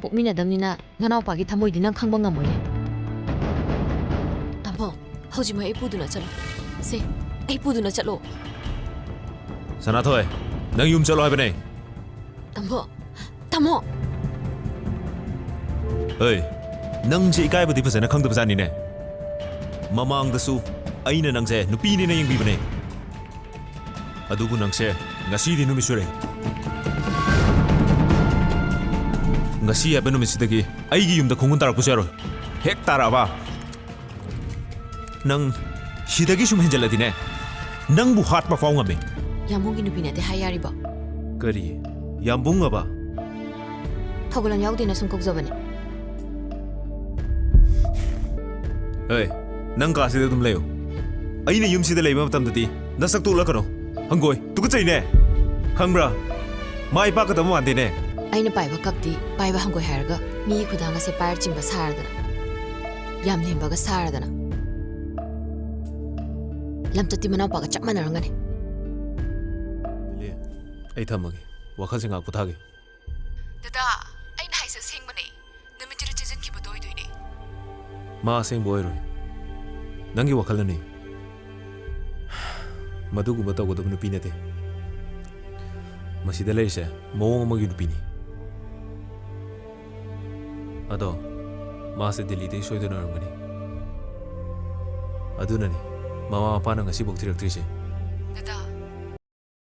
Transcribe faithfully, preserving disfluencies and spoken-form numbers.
ꯄꯣꯛꯃꯤꯟꯅꯗꯕꯅꯤꯅ ꯅꯅꯥꯎꯄꯥꯒꯤ ꯊꯃꯣꯏꯗꯤ ꯅꯪ ꯈꯪꯕ ꯉꯝꯃꯣꯏꯅꯦ꯫ ꯇꯥꯃꯣ, ꯍꯧꯖꯤꯛꯃꯛ ꯑꯩ ꯄꯨꯗꯨꯅ ꯆꯠꯂꯣ꯫ ꯁꯦ, ꯑꯩ ꯄꯨꯗꯨꯅ ꯆꯠꯂꯣ꯫ ꯁꯅꯥꯊꯣꯏ, ꯅꯪ ꯌꯨꯝ ꯆꯠꯂꯣ ꯍꯥꯏꯕꯅꯦ꯫ ꯇꯥꯃꯣ, ꯇꯥꯃꯣ꯫ ꯑꯩ, ꯅꯪꯁꯦ ꯏꯀꯥꯏꯕꯗꯤ ꯐꯖꯅ ꯈꯪꯗꯕꯖꯥꯠꯅꯤꯅꯦ꯫ ꯃꯃꯥꯡꯗꯁꯨ ꯑꯩꯅ ꯅꯪꯁꯦ ꯅꯨꯄꯤꯅꯦꯅ ꯌꯦꯡꯕꯤꯕꯅꯦ꯫ ꯑꯗꯨꯕꯨ ꯅꯪꯁꯦ ꯉꯁꯤꯗꯤ ꯅꯨꯃꯤꯠ ꯁꯨꯔꯦ꯫ ꯉꯁꯤ ꯍꯥꯏꯕ ꯅꯨꯃꯤꯠꯁꯤꯗꯒꯤ ꯑꯩꯒꯤ ꯌꯨꯝꯗ ꯈꯣꯡꯒꯨꯟ ꯇꯥꯔꯛꯄꯁꯨ ꯌꯥꯔꯣꯏ꯫ ꯍꯦꯛ ꯇꯥꯔꯛꯑꯕ, ꯅꯪ ꯁꯤꯗꯒꯤ ꯁꯨꯝ ꯍꯦꯟꯖꯜꯂꯗꯤꯅꯦ, ꯅꯪꯕꯨ ꯍꯥꯠꯄ ꯐꯥꯎ ꯉꯝꯃꯤ꯫ ꯌꯥꯝꯕꯨꯡꯒꯤ ꯅꯨꯄꯤ ꯅꯠꯇꯦ ꯍꯥꯏ ꯌꯥꯔꯤꯕꯣ? ꯀꯔꯤ? ꯌꯥꯝꯕꯨꯡ ꯑꯕ? ꯊꯧꯒꯜꯂꯣꯟ ꯌꯥꯎꯗꯦꯅ ꯁꯨꯝ ꯀꯧꯖꯕꯅꯦ꯫ ꯑꯦ, ꯅꯪ ꯀꯥꯁꯤꯗ ꯑꯗꯨꯝ ꯂꯩꯌꯨ꯫ ꯑꯩꯅ ꯌꯨꯝꯁꯤꯗ ꯂꯩꯕ ꯃꯇꯝꯗꯗꯤ ꯅꯁꯛꯇꯨ ꯎꯠꯂꯛꯀꯅꯨ꯫ ꯍꯪꯒꯣꯏ, ꯇꯨꯀꯠꯆꯩꯅꯦ꯫ ꯈꯪꯕ꯭ꯔꯥ? ꯃꯥꯏ ꯄꯥꯛꯀꯗꯕ ꯃꯥꯟꯗꯦꯅꯦ꯫ ꯑꯩꯅ ꯄꯥꯏꯕ ꯀꯞꯇꯤ ꯄꯥꯏꯕ ꯍꯪꯒꯣꯏ ꯍꯥꯏꯔꯒ ꯃꯤꯒꯤ ꯈꯨꯗꯥꯡ ꯑꯁꯦ ꯄꯥꯏꯔ ꯆꯤꯡꯕ ꯁꯥꯔꯗꯅ, ꯌꯥꯝ ꯂꯦꯝꯕꯒ ꯁꯥꯔꯗꯅ꯫ ꯂꯝꯆꯠꯇꯤ ꯃꯅꯥꯎꯄꯥꯒ ꯆꯞ ꯃꯥꯟꯅꯔꯝꯒꯅꯤ꯫ ꯂꯤꯂꯤ, ꯑꯩ ꯊꯝꯃꯒꯦ꯫ ꯋꯥꯈꯜꯁꯦ ꯉꯥꯏꯍꯥꯛ ꯄꯣꯊꯥꯒꯦ꯫ ꯗꯗꯥ, ꯑꯩꯅ ꯍꯥꯏꯁꯦ ꯑꯁꯦꯡꯕꯅꯦ꯫ ꯅꯨꯃꯤꯠꯇꯨꯗ ꯆꯦꯟꯁꯤꯟꯈꯤꯕꯗꯣ ꯑꯣꯏꯗꯣꯏꯅꯦ꯫ ꯃꯥ ꯑꯁꯦꯡꯕ ꯑꯣꯏꯔꯣꯏ꯫ ꯅꯪꯒꯤ ꯋꯥꯈꯜꯅꯅꯦ꯫ ꯃꯗꯨꯒꯨꯝꯕ ꯇꯧꯒꯗꯕ ꯅꯨꯄꯤ ꯅꯠꯇꯦ꯫ ꯃꯁꯤꯗ ꯂꯩꯔꯤꯁꯦ ꯃꯑꯣꯡ ꯑꯃꯒꯤ ꯅꯨꯄꯤꯅꯤ꯫ ꯑꯗꯣ ꯃꯥꯁꯦ ꯗꯤꯜꯂꯤꯗꯒꯤ ꯁꯣꯏꯗꯅ ꯑꯣꯏꯔꯝꯒꯅꯤ꯫ ꯑꯗꯨꯅꯅꯤ ꯃꯃꯥ ꯃꯄꯥꯅ ꯉꯁꯤꯐꯥꯎ ꯊꯤꯔꯛꯇ꯭ꯔꯤꯁꯦ꯫ ꯗꯗꯥ,